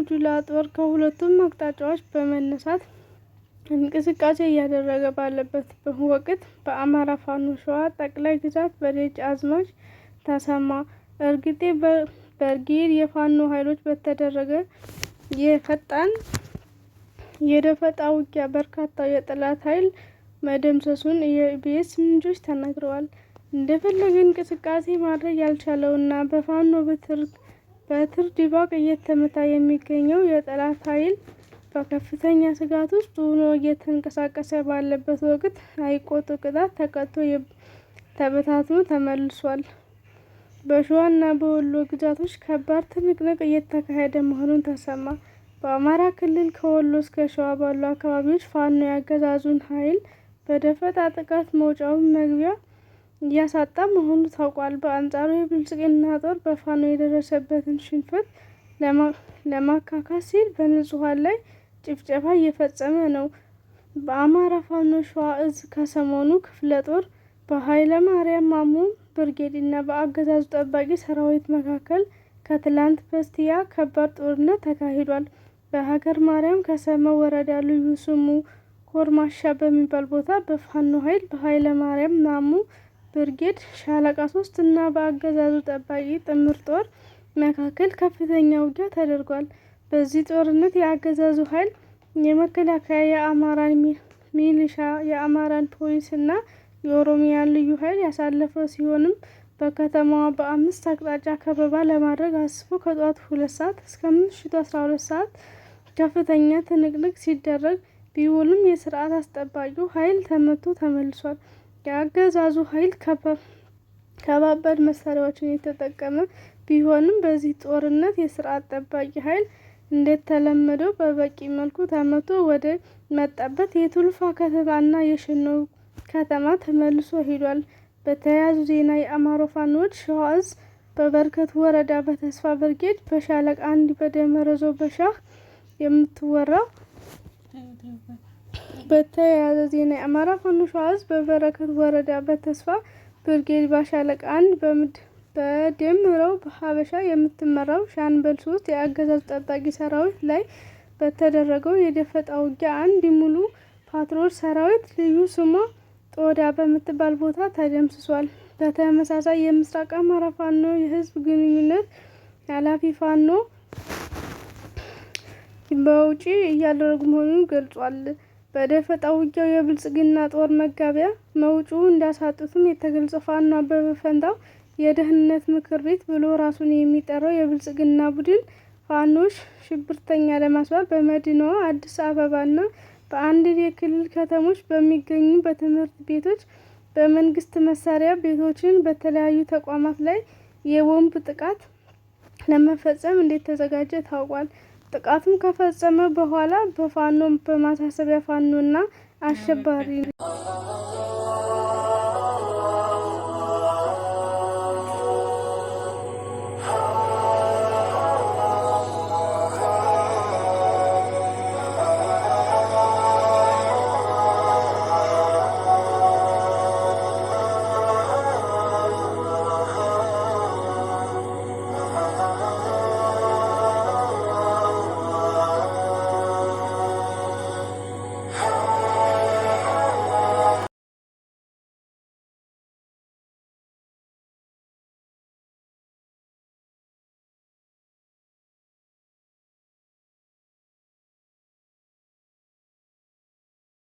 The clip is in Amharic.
ጁላ ጦር ከሁለቱም አቅጣጫዎች በመነሳት እንቅስቃሴ እያደረገ ባለበት ወቅት በአማራ ፋኖ ሸዋ ጠቅላይ ግዛት በደጅ አዝማች ተሰማ እርግጤ በርጌድ የፋኖ ኃይሎች በተደረገ የፈጣን የደፈጣ ውጊያ በርካታ የጠላት ኃይል መደምሰሱን የኢቢኤስ ምንጮች ተናግረዋል። እንደፈለገ እንቅስቃሴ ማድረግ ያልቻለውና በፋኖ በትር ድባቅ እየተመታ የሚገኘው የጠላት ኃይል በከፍተኛ ስጋት ውስጥ ሆኖ እየተንቀሳቀሰ ባለበት ወቅት አይቆጡ ቅጣት ተቀጥቶ ተበታትኖ ተመልሷል። በሸዋና በወሎ ግዛቶች ከባድ ትንቅንቅ እየተካሄደ መሆኑን ተሰማ። በአማራ ክልል ከወሎ እስከ ሸዋ ባሉ አካባቢዎች ፋኖ ያገዛዙን ኃይል በደፈጣ ጥቃት መውጫውን መግቢያ እያሳጣ መሆኑ ታውቋል። በአንጻሩ የብልጽግና ጦር በፋኖ የደረሰበትን ሽንፈት ለማካካስ ሲል በንጹሐን ላይ ጭፍጨፋ እየፈጸመ ነው። በአማራ ፋኖ ሸዋ እዝ ከሰሞኑ ክፍለ ጦር በኃይለማርያም ማሞ ብርጌድ እና በአገዛዙ ጠባቂ ሰራዊት መካከል ከትላንት በስቲያ ከባድ ጦርነት ተካሂዷል። በሀገር ማርያም ከሰመ ወረዳ ልዩ ስሙ ኮርማሻ በሚባል ቦታ በፋኖ ኃይል በኃይለማርያም ማሞ ብርጌድ ሻለቃ 3 እና በአገዛዙ ጠባቂ ጥምር ጦር መካከል ከፍተኛ ውጊያ ተደርጓል። በዚህ ጦርነት የአገዛዙ ኃይል የመከላከያ፣ የአማራን ሚሊሻ፣ የአማራን ፖሊስ እና የኦሮሚያን ልዩ ኃይል ያሳለፈ ሲሆንም በከተማዋ በአምስት አቅጣጫ ከበባ ለማድረግ አስቦ ከጠዋቱ 2 ሰዓት እስከ ምሽቱ 12 ሰዓት ከፍተኛ ትንቅንቅ ሲደረግ ቢውልም የስርዓት አስጠባቂው ኃይል ተመቶ ተመልሷል። የአገዛዙ ኃይል ከባባድ መሳሪያዎችን የተጠቀመ ቢሆንም በዚህ ጦርነት የስርዓት ጠባቂ ኃይል እንደተለመደው በበቂ መልኩ ተመቶ ወደ መጣበት የቱልፋ ከተማና የሸኖ ከተማ ተመልሶ ሄዷል። በተያያዙ ዜና የአማራ ፋኖዎች ሸዋ እዝ በበርከት ወረዳ በተስፋ ብርጌድ በሻለቃ 1 በደመረዞ በሻህ የምትወራው በተያያዘ ዜና የአማራ ፋኖ ሸዋ እዝ በበረከት ወረዳ በተስፋ ብርጌድ በሻለቃ 1 በደምረው በሀበሻ የምትመራው ሻምበል 3 የአገዛዙ ጠባቂ ሰራዊት ላይ በተደረገው የደፈጣ ውጊያ አንድ ሙሉ ፓትሮል ሰራዊት ልዩ ስሟ ጦዳ በምትባል ቦታ ተደምስሷል። በተመሳሳይ የምስራቅ አማራ ፋኖ የህዝብ ግንኙነት ኃላፊ ፋኖ በውጪ እያደረጉ መሆኑን ገልጿል። በደፈጣ ውጊያው የብልጽግና ጦር መጋቢያ መውጫው እንዳሳጡትም የተገለጸው ፋኖ አበበ ፈንታው የደህንነት ምክር ቤት ብሎ ራሱን የሚጠራው የብልጽግና ቡድን ፋኖች ሽብርተኛ ለማስባል በመዲናዋ አዲስ አበባና በአንዳንድ የክልል ከተሞች በሚገኙ በትምህርት ቤቶች፣ በመንግስት መስሪያ ቤቶችና በተለያዩ ተቋማት ላይ የቦምብ ጥቃት ለመፈጸም እንደተዘጋጀ ታውቋል። ጥቃቱን ከፈጸመ በኋላ በፋኖ በማሳሰቢያ ፋኖና አሸባሪ